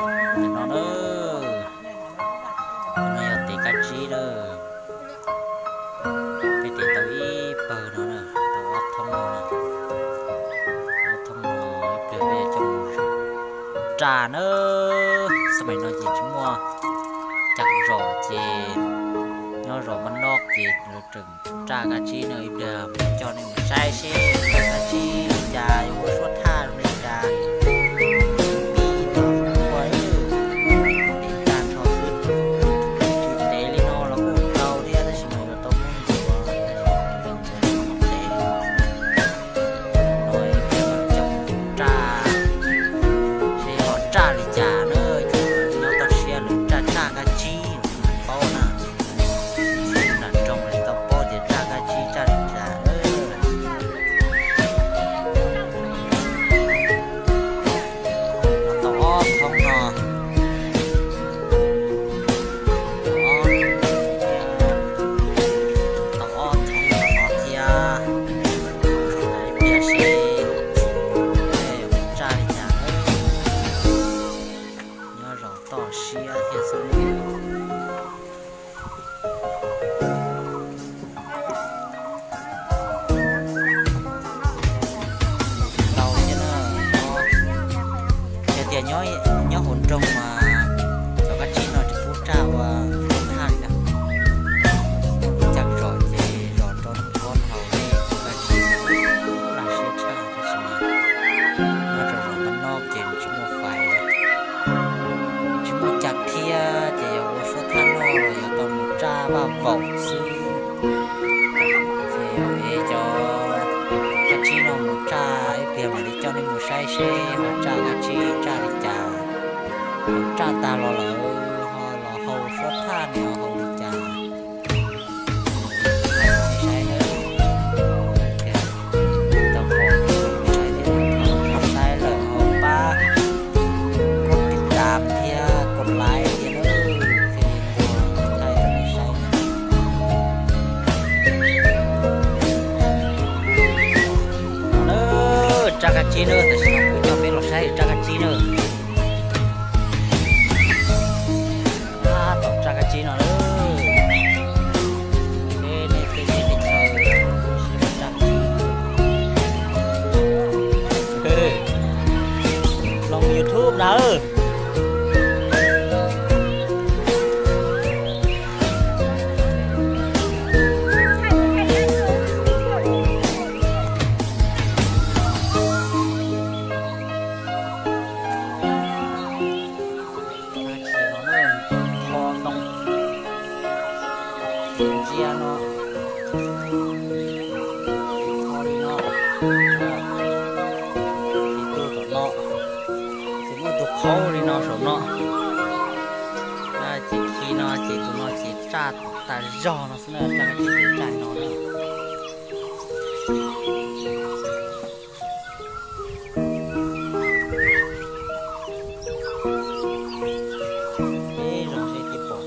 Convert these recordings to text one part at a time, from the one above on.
Ntawm no na, no yog tev kab tsib na. Peb tev tau ib pawg no na, tau ob thoob no na. Ob thoob no ib pliag peb yuav coj mus raj na. Xab maim no ces tsis muaj caj zos ces nyob zos Npab Noj ces lawv tseem raj kab tsib no. Ib pliag coj nej mus saib seb raj kab tsib li cas, yuav ua suab thaj li cas. Pib tom ua tev tag nrho xwb. Tsis tev li no los kuj tau thiab, tab sis mas yuav tau muab ntxuav, tab sis mas tau ntxuav tev li no xwb. No ib pliag coj mus raj seb ho raj li cas na, ces nyob toj siab lawv raj raj kab tsib los paub na. Txheeb nram nroog los tsis tau paub tias raj kab tsib raj li cas. Tau ob thoob no. Tau ob thoob no thiab. Ib pliag seb yuav raj li cas. Nyob zos toj siab thiab xwb. Tau thiab na, yog tias nyob hauv nroog mas cov kab tsib no tsis pub raj ua thaj li na. Caj zos ces zos rau kob haus li, kab tsib no laj siab tshaj, tab sis mas nyob rau zos Npab Noj ces tsis muaj fais, tsis muaj cag thiab ces yog ua suab thaj noj los yog tau mus raj vaj vaum xwb. Ces yog es cov kab tsib no mus raj ib pliag mam li coj nej mus saib seb ho raj kab tsib raj li cas, ho raj tag los lawm ho los hau suab thaj no ho haus li cas. Saib na, tau pom saib thiab, saib lawm ho pab kov tiv tam thiab kov laiv thiab na, thiaj li tau thaij rau nej saib. Raj kab tsib na, tam sim no kuv coj peb los saib raj kab tsib na. Tab tom raj kab tsib no lawm. Seb nej tej teb tej chaw sib raj kab tsib. Los YouTube na. Tho ntoo ntsia no, tho li no, ces tus tom no, ces muaj tus qhaub li no saum no, ces khi no ces tus no ces tsaj tas zog no xwb na, raj kab tsib ces tsaj li no na. Peb zoo seb twb pom.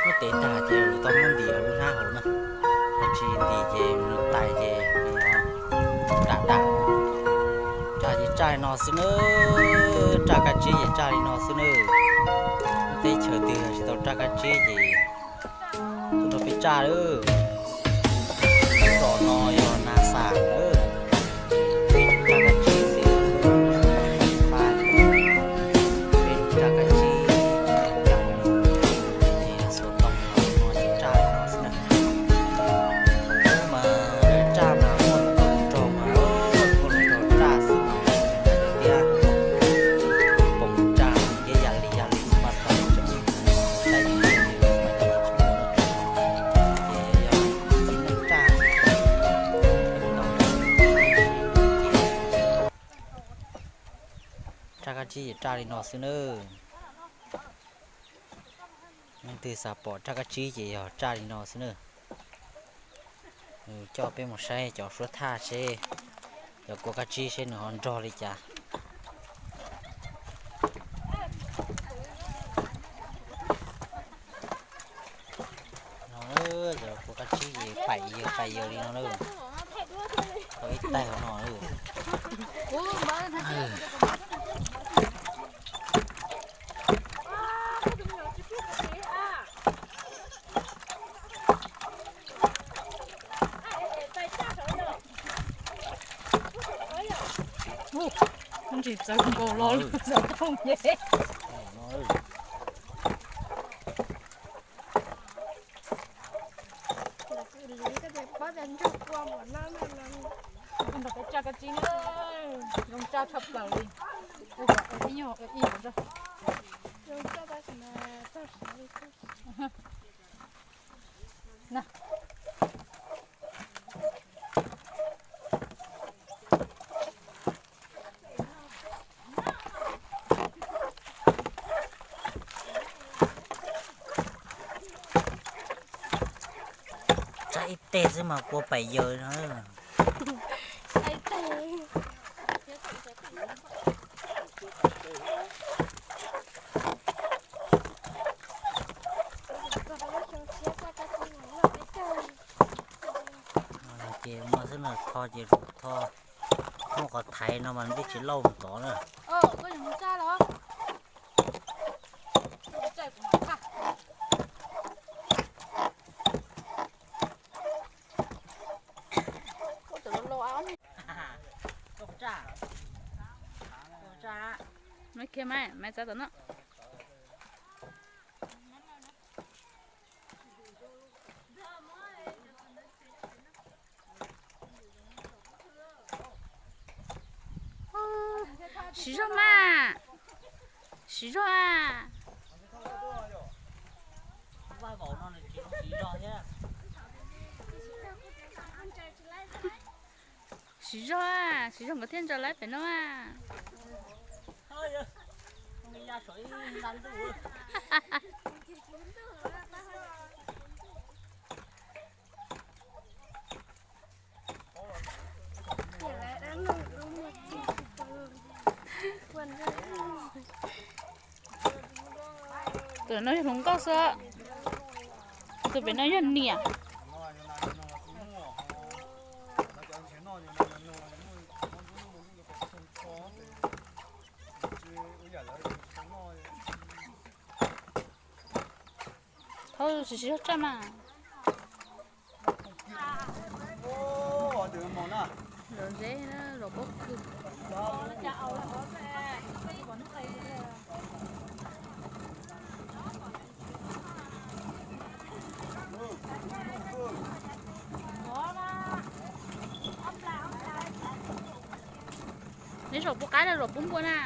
Muab tev tag ces yuav tau muab ntim lub hnab hauv na, yog tsis ntim ces nws tais ces dam dam. Raj ces tsaj li no xwb nawb, raj kab tsib ces tsaj li no xwb nawb. Teb chaws twg tsis tau raj kab tsib ces tuaj nrog peb raj lawm. Lub zos no yog Nas Xas lawm, peb raj kab tsib xwb, peb raj kab tsib, ces xuas ntoo no ces raj li no xwb na. Mas raj mas muaj hluas nraug mas muaj hluas nraug raj xwb mas tias pom raj ces yam li yam li xwb mas tau tseem saib li xwb mas ces tsis muaj ces yog txiv neej raj xwb. Raj kab tsib ces raj li no xwb nawb. Leej twg xav pom raj kab tsib ces yog raj li no xwb nawb. Coj peb mus saib cov suab thaj seb, cov kua kab tsib seb nws ho nrog li cas. Yawg pais yawg li no lawm. Tau ib taig hauv no lawm. Ntsis txawv nkaus los txawv toog ces. Ntawm peb tsa kab tsib na, zoo tsa tshaj plaws li. Ib nyuag ib hauv. Tsa ib teg xwb mas kua pais yawg no. Ces muaj xwb no, tho ces tho, muaj qhov thaiv no mas nws twb tsis lauj mus tod na. Maiv khiav mas, maiv txav tom no. Siv zog mas, siv zog a. Siv zog a, siv zog nkawd thiaj ntsaws laib pem no a. Tus no yog hluas nkauj xwb, tus pem no yog niam. Thaub siv zog tsaj mas. Zom zeb na, zom pob kws. Neb zaum pub qaib los zaum pub npua na?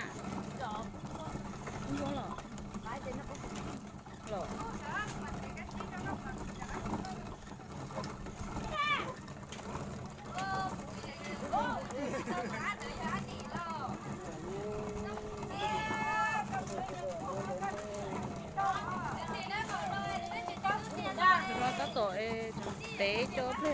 Tab tom tev cov pliag.